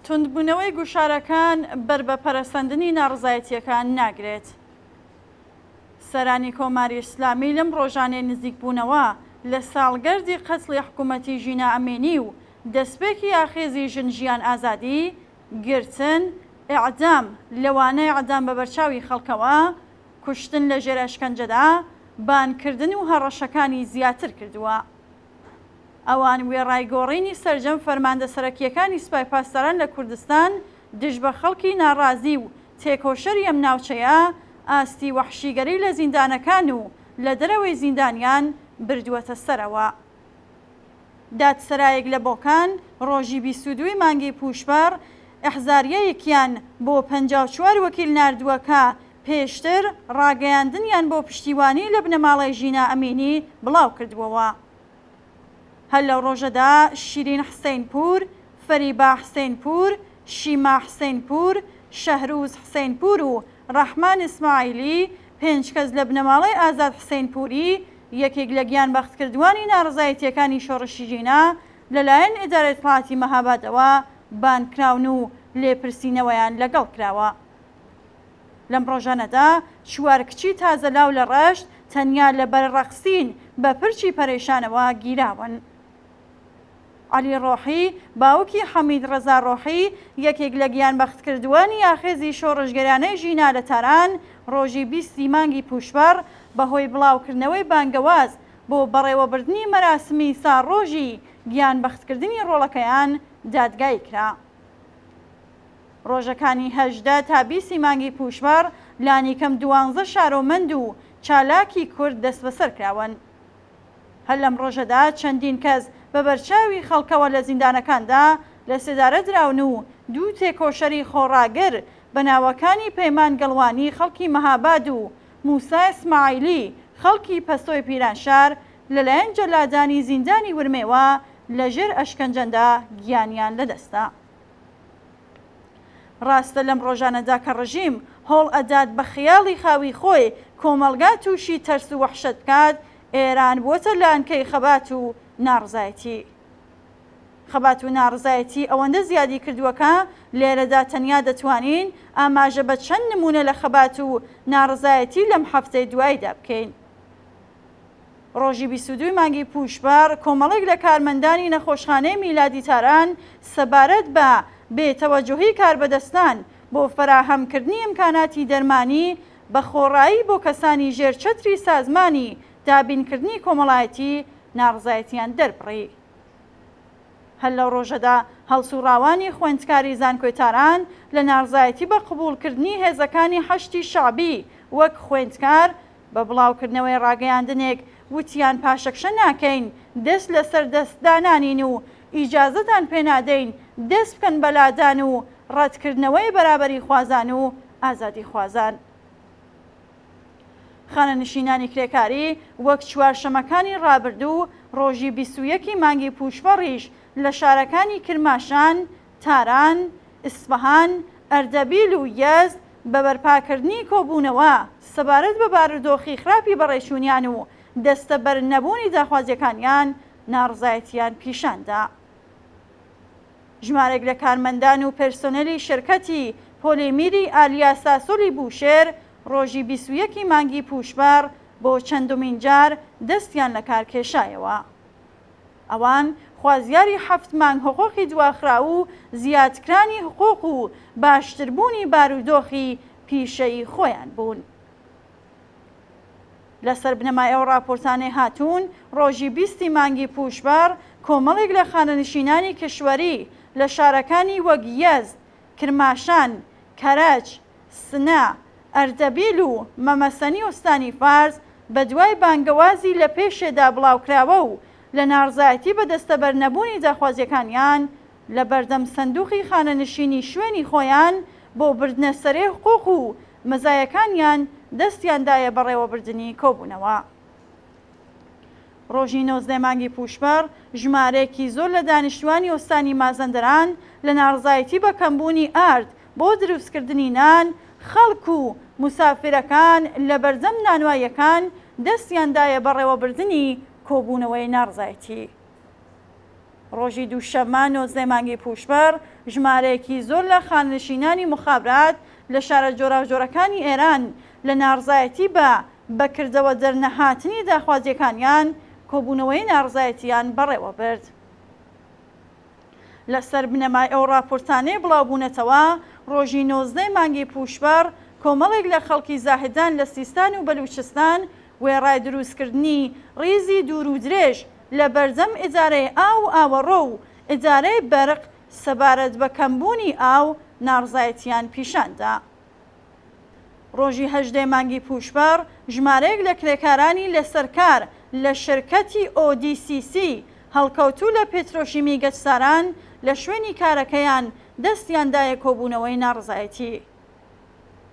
توندبوونەوەی گوشارەکان بەر بە پەرەسەندنی ناڕەزایەتییەکان ناگرێت. سەرانی کۆماری ئیسلامی لەم ڕۆژانەی نزیکبوونەوە لە ساڵگەردی قەتڵی حکوومەتی ژینا ئەمینی و دەسپێکی ئاخێزی ژن ژیان ئازادی، گرتن، ئێعدام، لەوانە ئێعدام بە بەرچاوی خەڵکەوە، کوشتن لە ژێر ئەشکەنجەدا، بانگکردن و هەڕەشەکانی زیاتر کردووە. ئەوان وێڕای گۆڕینی سەرجەم فەرماندە سەرەکییەکانی سوپای پاسداران لە کوردستان دژ بە خەڵکی ناڕازی و تێکۆشەری ئەم ناوچەیە، ئاستی وەحشیگەری لە زیندانەکان و لە دەرەوەی زیندانیان بردووەتە سەرەوە. دادسەرایەک لە بۆکان ڕۆژی 22 ی مانگی پووشپەڕ ئیحزاریەیەکیان بۆ 54 وەکیل ناردووە کە پێشتر ڕاگەیاندنیان بۆ پشتیوانی لە بنەماڵەی ژینا ئەمینی بڵاو کردبووەوە. هەر لەو ڕۆژەدا شیرین حسەینپوور، فەریبا حسەینپوور، شیما حسەینپوور، شەهروز حسەینپوور و ڕەحمان ئیسماعیلی، پێنج کەس لە بنەماڵەی ئازاد حسەینپووری، یەکێک لە گیانبەختکردووانی ناڕەزایەتییەکانی شۆڕشی ژینا، لەلایەن ئیدارەی ئیتڵاعاتی مەهابادەوە بانگکراون و لێپرسینەوەیان لەگەڵ کراوە. لەم ڕۆژانەدا چوار کچی تازەلاو لە ڕەشت تەنیا لەبەر ڕەقسین بە پرچی پەرێشانەوە گیراون. عەلی ڕۆحی، باوکی حەمید ڕەزا ڕۆحی، یەکێک لە گیانبەختکردووانی ئاخێزی شۆڕشگێرانەی ژینا لە تاران، ڕۆژی 20 ی مانگی پووشپەڕ بە هۆی بڵاوکردنەوەی بانگەواز بۆ بەڕێوەبردنی مەراسمی ساڕۆژی گیانبەختکردنی ڕۆڵەکەیان دادگایی کرا. ڕۆژەکانی 18 تا 20 ی مانگی پووشپەڕ لانیکەم دوانزە شارۆمەند و چالاکی کورد دەستبەسەر کراون. هەر لەم ڕۆژەدا چەندین کەس بە بەرچاوی خەڵکەوە لە زیندانەکاندا لە سێدارە دراون و دوو تێکۆشەری خۆڕاگر بە ناوەکانی پەیمان گەڵوانی خەڵکی مەهاباد و مووسا ئیسماعیلی خەڵکی پەسۆی پیرانشار لەلایەن جەلادانی زیندانی ورمێوە لەژێر ئەشکەنجەندا گیانیان لەدەستدا. ڕاستە لەم ڕۆژانەدا کە ڕژیم هۆڵ ئەدات بە خەیاڵی خاوی خۆی کۆمەڵگا تووشی تەرس و وەحشەت بکات، ئێران بووەتە لانکەی خەبات و ناڕزایەتی. خەبات و ناڕزایەتی ئەوەندە زیادی کردووە کە لێرەدا تەنیا دەتوانین ئاماژە بە چەند نموونە لە خەبات و ناڕزایەتی لەم هەفتەی دواییدا بکەین. ڕۆژی 22 ی مانگی پووشپەڕ کۆمەڵێک لە کارمەندانی نەخۆشخانەی میلادی تاران سەبارەت بە بێ تەوەجوهی کاربەدەستان بۆ فەراهەم کردنی ئیمکاناتی دەرمانی بە خۆڕایی بۆ کەسانی ژێر چەتری سازمانی دابینکردنی کۆمەڵایەتی ناڕزایەتیان دەربڕی. هەر لەو ڕۆژەدا هەڵسوڕاوانی خوێندکاری زانکۆی تاران لە ناڕزایەتی بە قبووڵ کردنی هێزەکانی حەشدی شەعبی وەک خوێندکار بە بڵاوکردنەوەی ڕاگەیاندنێک وتیان پاشەکشە ناکەین، دەست لەسەر دەست دانانین و ئیجازەتان پێنادەین دەست بکەن بە لادان و ڕەتکردنەوەی بەرابەریخوازان و ئازادیخوازان. خانەنشینانی کرێکاری وەک چوارشەمەکانی ڕابردوو ڕۆژی 21 ی مانگی پووشپەڕیش لە شارەکانی کرماشان، تاران، ئیسفەهان، ئەردەبیل و یەزد بە بەرپاکردنی کۆبوونەوە سەبارەت بە بارودۆخی خراپی بەڕێچوونیان و دەستەبەر نەبوونی داخوازیەکانیان ناڕزایەتیان پیشان دا. ژمارێک لە کارمەندان و پێرسۆنێلی شرکەتی پۆلیمیری ئالیا ساسۆلی بوشێر ڕۆژی 21 ی مانگی پووشپەڕ بۆ چەندمین جار دەستیان لە کار کێشایەوە. ئەوان خوازیاری حەفت مانگ حقوقی دواخراو و زیادکرانی حقوق و باشتربوونی بارودۆخی پیشەیی خۆیان بوون. لەسەر بنەمای ئەو ڕاپۆرتانەی هاتوون، ڕۆژی 20 ی مانگی پووشپەڕ کۆمەڵێک لە خانەنشینانی کشوەری لە شارەکانی وەک یەزد، کرماشان، کەرەج، سنە، ئەردەبیل و مەمەسەنی ئوستانی فارس بەدوای بانگەوازی لە پێشێدا بڵاوکراوە و لە ناڕزایەتی بە دەستەبەر نەبوونی داخوازیەکانیان لە بەردەم سەندوقی خانەنشینی شوێنی خۆیان بۆ بردنە سەرێ حقوق و مەزایەکانیان دەستیان دایە بەڕێوەبردنی کۆبوونەوە. ڕۆژی 19 مانگی پووشپەڕ ژمارەیەکی زۆر لە دانیشتوانی ئوستانی مازەندەران لە ناڕزایەتی بە کەمبوونی ئارد بۆ دروستکردنی نان، خەڵک و موسافیرەکان لە بەردەم نانواییەکان دەستیان دایە بەڕێوەبردنی کۆبوونەوەی ناڕزایەتی. ڕۆژی دووشەممە نۆزدەی مانگی پووشپەڕ، ژمارەیەکی زۆر لە خانەنشینانی موخابرات لە شارە جۆراوجۆرەکانی ئێران لە ناڕزایەتی بە بە کردەوە دەرنەهاتنی داخوازییەکانیان کۆبوونەوەی ناڕزایەتییان بەڕێوە برد. لەسەر بنەمای ئەو ڕاپۆرتانەی بڵاوبوونەتەوە، ڕۆژی نۆزدەی مانگی پووشپەڕ کۆمەڵێک لە خەڵکی زاهدان لە سیستان و بەلووچستان وێڕای دروستکردنی ڕیزی دوور و درێژ لە بەردەم ئیدارەی ئاو و ئاوەڕۆ و ئیدارەی بەرق سەبارەت بە کەمبوونی ئاو ناڕزایەتییان پیشان دا. ڕۆژی هەژدەی مانگی پووشپەڕ ژمارەیەک لە کرێکارانی لەسەر کار لە شرکەتی ODCC هەڵکەوتوو لە پێترۆشیمی گەچساران لە شوێنی کارەکەیان دەستیان دایە کۆبوونەوەی ناڕزایەتی.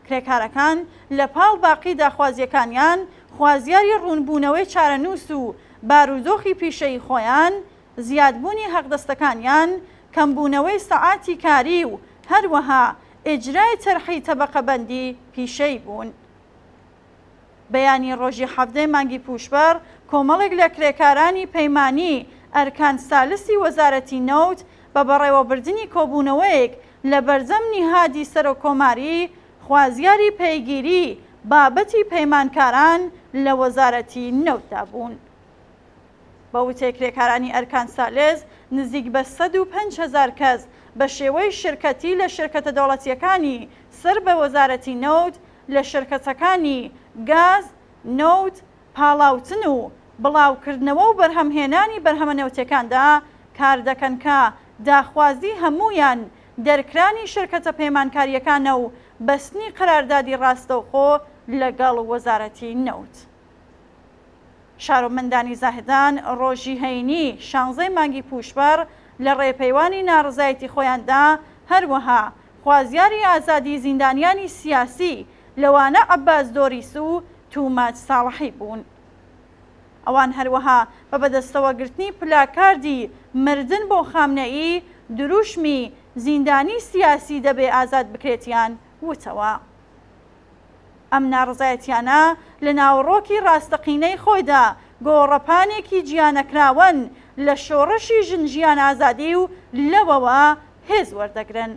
کرێکارەکان لە پاڵ باقی داخوازییەکانیان خوازیاری ڕوونبوونەوەی چارەنووس و بارودۆخی پیشەیی خۆیان، زیادبوونی حەقدەستەکانیان، کەمبوونەوەی سەعاتی کاری و هەروەها ئیجرای تەرحی تەبەقەبەندی پیشەیی بوون. بەیانی ڕۆژی حەڤدەی مانگی پووشپەڕ کۆمەڵێک لە کرێکارانی پەیمانی ئەرکان سالسی وەزارەتی نەوت بە بەڕێوەبردنی کۆبوونەوەیەک لە بەردەم نیهادی سەرۆککۆماری خوازیاری پەیگیری بابەتی پەیمانکاران لە وەزارەتی نەوتدا بوون. بە وتەی کرێکارانی ئەرکان سالس، نزیک بە 105 هەزار کەس بە شێوەی شرکەتی لە شرکەتە دەوڵەتییەکانی سەر بە وەزارەتی نەوت لە شرکەتەکانی گاز، نەوت، پاڵاوتن و بڵاوکردنەوە و بەرهەمهێنانی بەرهەمە نەوتیەکاندا کار دەکەن کە داخوازی هەموویان دەرکرانی شرکەتە پەیمانکارییەکانە و بەستنی قەراردادی ڕاستەوخۆ لەگەڵ وەزارەتی نەوت. شارۆمەندانی زاهدان ڕۆژی هەینی شانزەی مانگی پووشپەڕ لە ڕێپێوانی ناڕزایەتی خۆیاندا هەروەها خوازیاری ئازادی زیندانیانی سیاسی لەوانە عەباس دۆریس و تووماج ساڵحی بوون. ئەوان هەروەها بە بەدەستەوەگرتنی پلاکاردی مردن بۆ خامنەیی دروشمی زیندانی سیاسی دەبێ ئازاد بکرێتیان وتەوە. ئەم ناڕەزایەتیانە لە ناوەڕۆکی ڕاستەقینەی خۆیدا گۆڕەپانێکی جیانەکراوەن لە شۆڕشی ژن ژیان ئازادی و لەوەوە هێز وەردەگرن.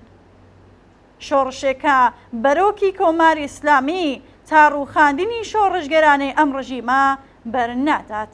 شۆڕشێک کە بەرۆکی کۆماری ئیسلامی تا ڕووخاندنی شۆڕشگێرانەی ئەم ڕژیمە بەرنادات.